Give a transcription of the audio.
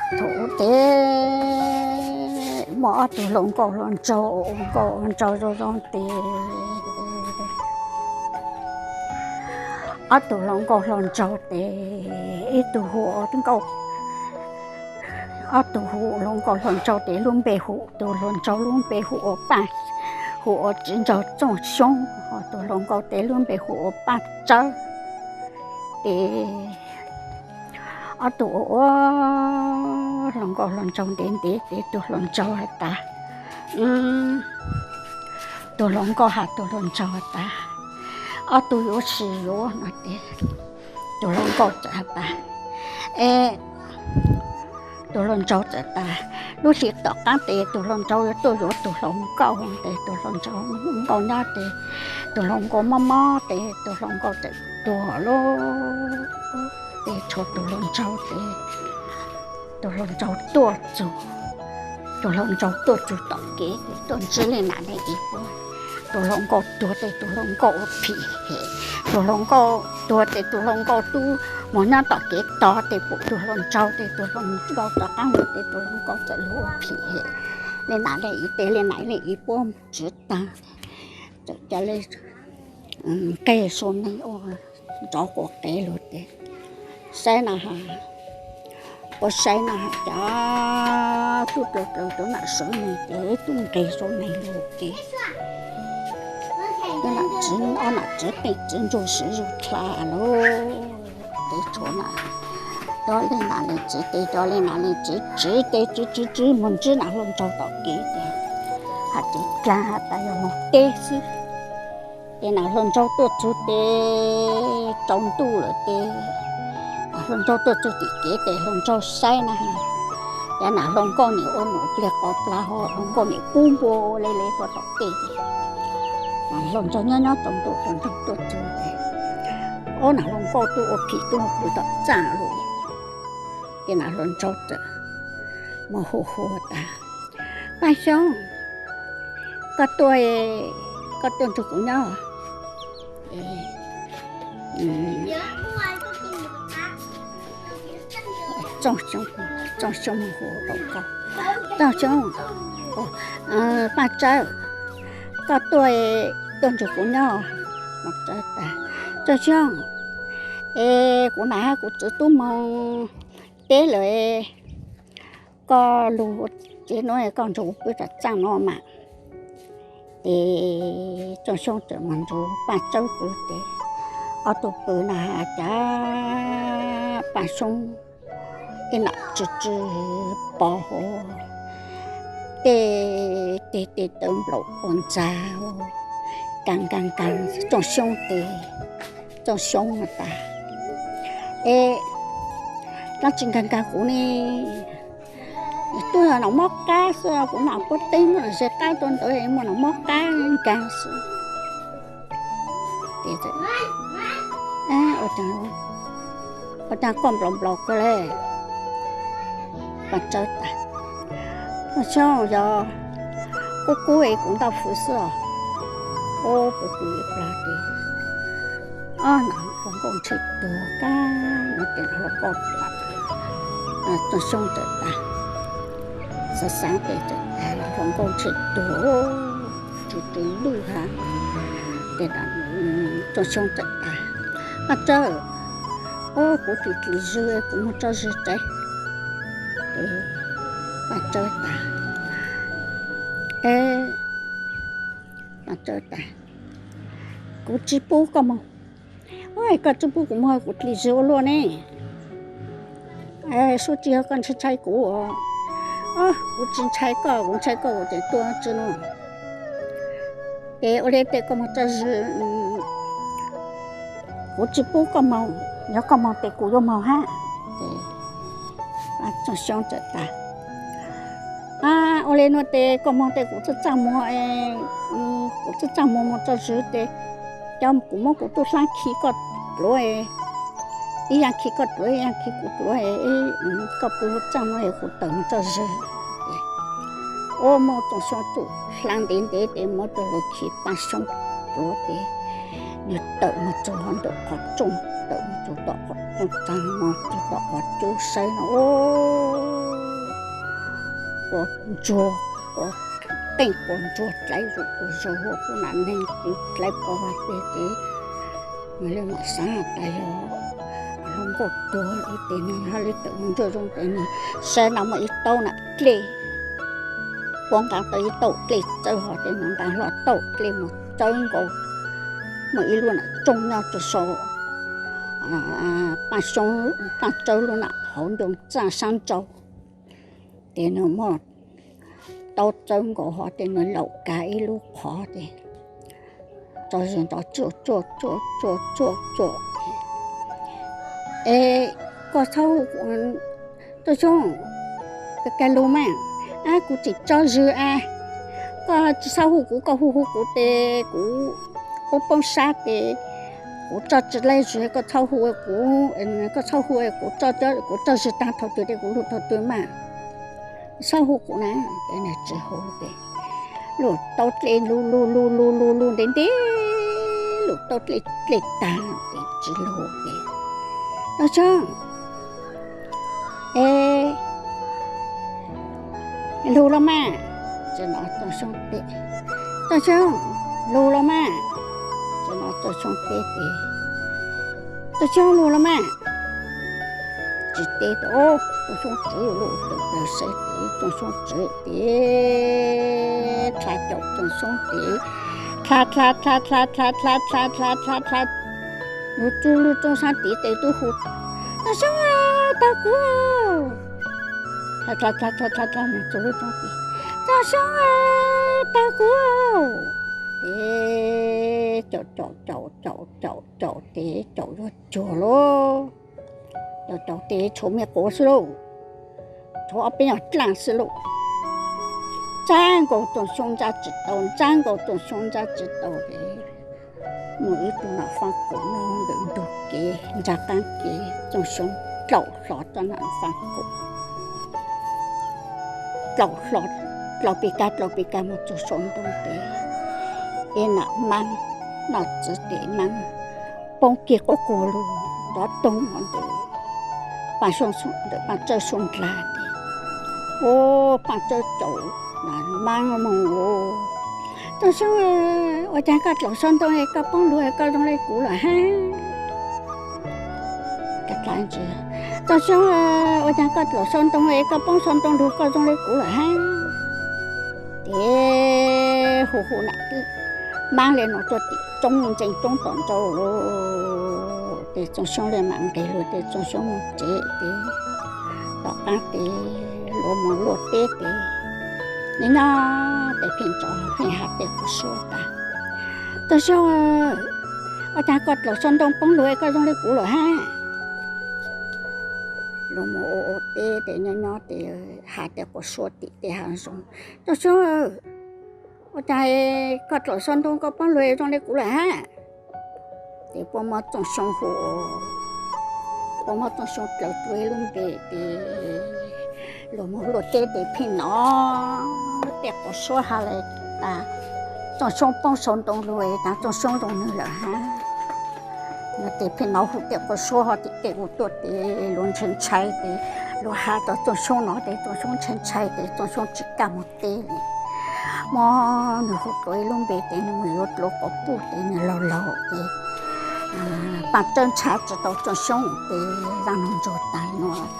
Thaum ub tes muaj ob tug hluas nkauj hluas nraug, nkauj hluas nraug zoo zoo tes, ob tug hluas nkauj hluas nraug tes, ib tug hu ua nkauj, ob tug hu hluas nkauj hluas nraug tes lub npe hu, tus hluas nraug lub npe hu ua Paj, hu ua Txiv Nraug Txooj Xyoob, ho tus hluas nkauj tes lub npe hu ua Paj Tsawb. Tes ob tug ua ua hluas nkauj hluas nraug ntev ntev tes tus hluas nraug has tas, tus hluas nkauj has tus hluas nraug has tas, ob tug yuav sib yuav no tes tus hluas nkauj txawm has tas, e, tus hluas nraug txawm tas, lub hli tom qab tes tus hluas nraug yuav tuaj yuav tus hluas nkauj tes tus hluas nraug nkauj nyob tes tus hluas nkauj mob mob tes tus hluas nkauj txawm tuag lauj. Tes tshuav tus hluas nraug tes tus hluas nraug tuaj txug, tus hluas nraug tuaj txug tom kev tes tuaj ntsib li nam li ib puab. Tus hluas nkauj tuag tes tus hluas nkauj ua phim hem, tus hluas nkauj tuag tes tus hluas nkauj tub mus nyob tom kev tog tes pum tus hluas nraug tes tus hluas nkauj rov qab mus tes tus hluas nkauj txawm lug ua phim hem li nam li ib tes li nam li ib puab tsiv taag. Txawm ca le nqeg sua neeg ua nrov quas qev lug tes saib na has, ua saib na has cas tub rau rau rau nam sua neeg tes tub nqeg sua neeg lug tes nam tsiv, ob nam tsiv qeej tsiv ntsug siv zug dlha lauj. Tes tshuav na, cov li nam li tsiv tes cov li nam li tsiv tsiv tes tsiv tsiv tsiv mus ntsib nam hluas nraug tom kev tes has tes dlaag has tas yog moog teb xwb. Ces nam hluas nraug tuaj txug tes tsaus ntuj lawm tes nam hluas nraug tuaj txug tim kev tes hluas nraug saib na, ces nam hluas nkauj nim ua num pliag qos plag ho hluas nkauj nim pub npua le le rua tom tej tes nam hluas nraug nyob nyob tsaus ntuj hluas nraug tuaj txug tes ob nam hluas nkauj tuaj ua phim tuaj pw tom txaj lug. Ces nam hluas nraug txawm mus hu hu tas, Paj Xyoob, koj tuaj, koj tuaj nrug kuv nyob. Txooj Xyoob, Txooj Xyoob hu, Txooj Xyoob, Paj Tsawb, koj tuaj, tuaj nrug kuv nyob. Txooj Xyoob, es kuv nam hab kuv txiv tub moog teb lawm, koj lug tsev nuav koj nrug kuv pw tom txaj no mas. Ces Txooj Xyoob txawm moog nrug Paj Tsawb pw tes ob tug pw na has cas Paj Xyoob ib nam tsw tsw pos huv, tej teg tej taw nplaum ua ntxag, nkaag nkaag nkaag Txooj Xyoob tes, Txooj Xyoob has tas, Es dlaab tsi nkaag nkaag kuv ne? Tub yog nam mob qab xwb, kuv nam puab teeb muaj nam zes qab tuaj ntawd muaj nam mob qab nkaag xwb. Ua caag koj nplaum nplaum kawg le? Paj Tsawb tas, Txooj Xyoob, yog kub kub es kuv ntaj fwv xwb os. Ua puv pw plag tes ob nam hluas nkauj ntshe tuag kag no tes hluas nkauj, Txooj Xyoob txawm tas, xaav xaav tes txawm tas hluas nkauj ntshe tuag, tsw tsw lwj hab. Ces Txooj Xyoob txawm tas, Paj Tsawb, kuv tsis dlim zwg, kuv moog tso zwg tsev. Paj Tsawb tas, Paj Tsawb tas, kuv tsi pub koj moog. Koj tsi pub kuv moog kuv dlim zwg ua luaj ne. Suav tsi yog koj ntshai ntshai kuv. Kuv tsi ntshai koj, kuv ntshai koj kuv tseem tuaj tsi nuav. Ces ua le tes koj moog tso zwg, kuv tsi pub koj moog, yog koj moog tes kuv yuav moog hab. Ces Txooj Xyoob txawm tas, ua le nuav tes koj moog tes kuv txhaj txaj muag, kuv txhaj txaj muag moog tso zwg tes cov kuv muab kuv tub hlab khi koj dluav, ib yaam khi koj dluav ib yaam khi kuv dluav, koj pw txaj muag kuv tawm moog tso zwg. Ua moog Txooj Xyoob txuj hlab ntev ntev tes muab tug lug khi Paj Xyoob dluav tes nwg tawm moog txug hov ntawm qhov rooj, tawm moog txug tom qhov rooj txag moog txug tom qhov cub saib no ua quas ntsuag, quas teej quas ntsuag dlaiv zuj zus, ua kuv nam neeg twb dlaiv pov vaj peg ces, nws li mam xaav tas yog lub nkuaj tuag li ces nws hab li tawm mus ntsuag zoo ces nws saib na muaj ib taub nam dlej, puab nqaa tau ib taub dlej txawb hov ces nws nqaa hlo taub dlej mus txawb nkaus, muaj ib lub nam tsooj nyob rua sau paaj tsawb lub nam hauv ncoo txaaj saab ntsau. Ces nws muaj taub txawb nkaus hov ces nws laum kag ib lub qhov ces tso zis ntov tsuj tsuaj tsuaj tsuaj tsuaj. Es koj txhob hu, Tooj Xyoob, kag lug mas, ab kuv tseem tso zis a, koj tsis txhob hu kuv, koj hu hu kuv ces kuv poob poob sab ces kuv tso tsis laib zis, koj txhob hu kuv, koj txhob hu kuv, kuv tso zis taag thaum twg ces kuv lug thaum twg mas, txhob hu kuv na. Ces nws tsis hu ces lub taub dlej lug lug lug lug lug ntev ntev, lub taub dlej dlej taag ces tsis lug ces, Tooj Xyoob, es lug los mas. Txawm no Tooj Xyoob teb, Tooj Xyoob, lug los mas. Txawm no Tooj Xyoob teb ces, Tooj Xyoob, lug los mas. Tsis teb, Tooj Xyoob txwv lub taub dlej saib ces Tooj Xyoob txwv ces dlha caum Tooj Xyoob ces dlha dlha dlha dlha dlha dlha dlha dlha dlha, lug txug lub roob saab tid ces tub hu, Tooj Xyoob, taug kuv. Dlha dlha dlha dlha dlha mus txug lub roob tid, Tooj Xyoob, taug kuv. Ces caum caum caum caum caum caum ces caum yuav cuag lauj. Caum caum ces tshuav me quav xwb lauj, tshuav ob peb nyuag dlaaj xwb lauj. Ntsab nkaus Tooj Xyoob ntsab tsis tau, ntsab nkaus Tooj Xyoob ntsab tsis tau ces muaj ib tug nam faaj kaum nyob ntawm ntug kev ntsab qaab kev, Tooj Xyoob dlaum hlo txoj nam faaj kaum, dlaum hlo, dlaum pis kag dlaum pis kag mus txug saum ntoo ces ib nam maab noj txiv tes maab poob kiag quaj quag lug nrov toog ntawm Paaj Tsawb suab ndlag ces, ua Paaj Tsawb caum nam maab moog, Tooj Xyoob, ua caag koj dlaum saum ntoo es koj poob lug koj zoo le kuv lawm hab? Tooj Xyoob, ua caag koj dlaum saum ntoo es koj poob saum ntoo lug koj zoo le kuv lawm hab? Ces hu hu nam maab le nuav tuaj tim roob ntseeg roob tom ntej lauj. Ces Tooj Xyoob le maam nqeg lug ces Tooj Xyoob moog tsev ces tom qaab tes luag moog luaj teb ces nyob nyob tes pheej nrov pheej has tej quas suab tas, Tooj Xyoob, ua caag koj dlaum saum ntoo poob lug es koj zoo le kuv lawm hab? Luag moog ua ua teb tes nyob nyob tes has tej quas suab tim tej hav zoov, Tooj Xyoob, ua caag koj dlaum saum ntoo koj poob lug zoo le kuv lawm hab? Ces puab muab Tooj Xyoob hu, puab muab Tooj Xyoob dlaws tuaj ib lub npe ces luag moog luaj teb tes pheej nov tej quas suab has le tas, Tooj Xyoob poob saum ntoo lug tas Tooj Xyoob zoo nwg lawm hab. Ces pheej nov hu tej quas suab ho tim tej ua tuaj tes luag ntshai ntshai tes luag has tau Tooj Xyoob no tes Tooj Xyoob ntshai ntshai tes Tooj Xyoob tsis kam moog teb le. Muab nwg hu dlaws ib lub npe tes nwg moog yuav dlaws quas puj tes nwg laug laug ces Paaj Tsawb ntshaw tsis tau Tooj Xyoob tes zaaj nuav ntsuag taag nuav.